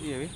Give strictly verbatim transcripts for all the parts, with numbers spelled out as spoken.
Iya, weh.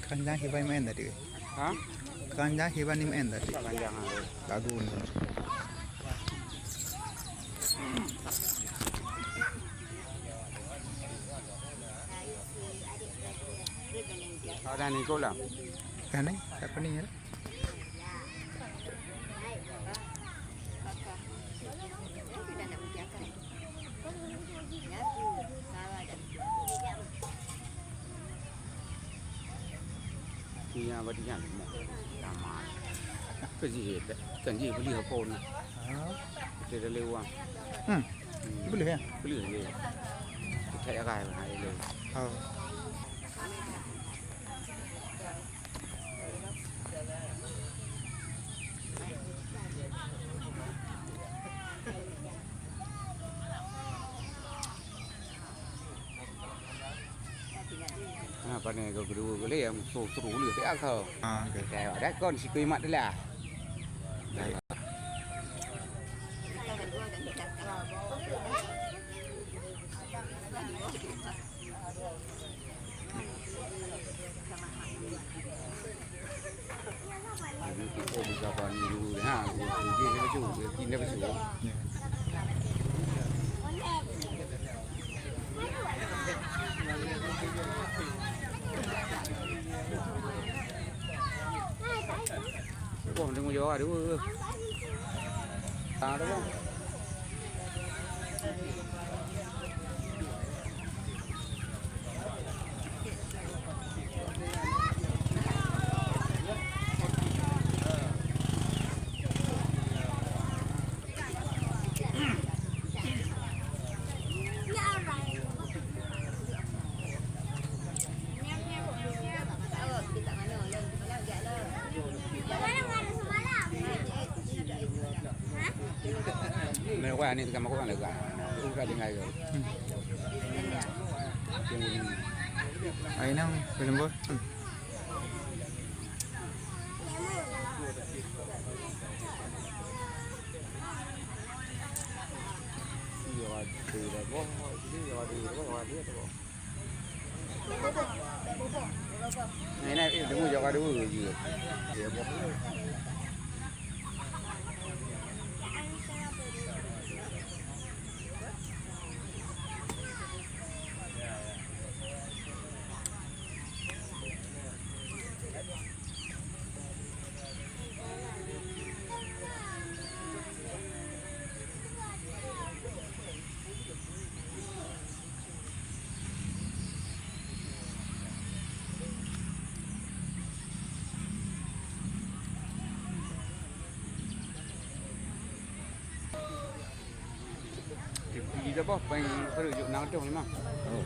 Keranjang hiba meu'en tadi. Ha? Keranjang hiba ni meu'en tadi. Keranjang, ha. Lagu ni. Ada ni kolam. Kan ni, siapa ni ya? Nya bak nyan mo. Sama. Ke jih, kan jih beli apa ni? Ha? Kita dah lewat. Hmm. Hmm. Boleh ya? Boleh je. Kita ya kan, hai le. Oh. Ha, pane keu keudua kali nyang su-, suruh uleh pih kau. Ha, okey. Kau ada kon sikui mat telah. Baik. Wah, tengok jawah dua. Ah, tu kan. Meuwah ni teuka makot kan lega. Teuka tinggai ke. Ai nang belum bos. Iya, ada dah boh. Sini ada dah boh, ada dah boh. Nah, ini, eh, tunggu jawab dulu je. Ya, boh. Di saboh paling seru juk enam ratus lima. Oh.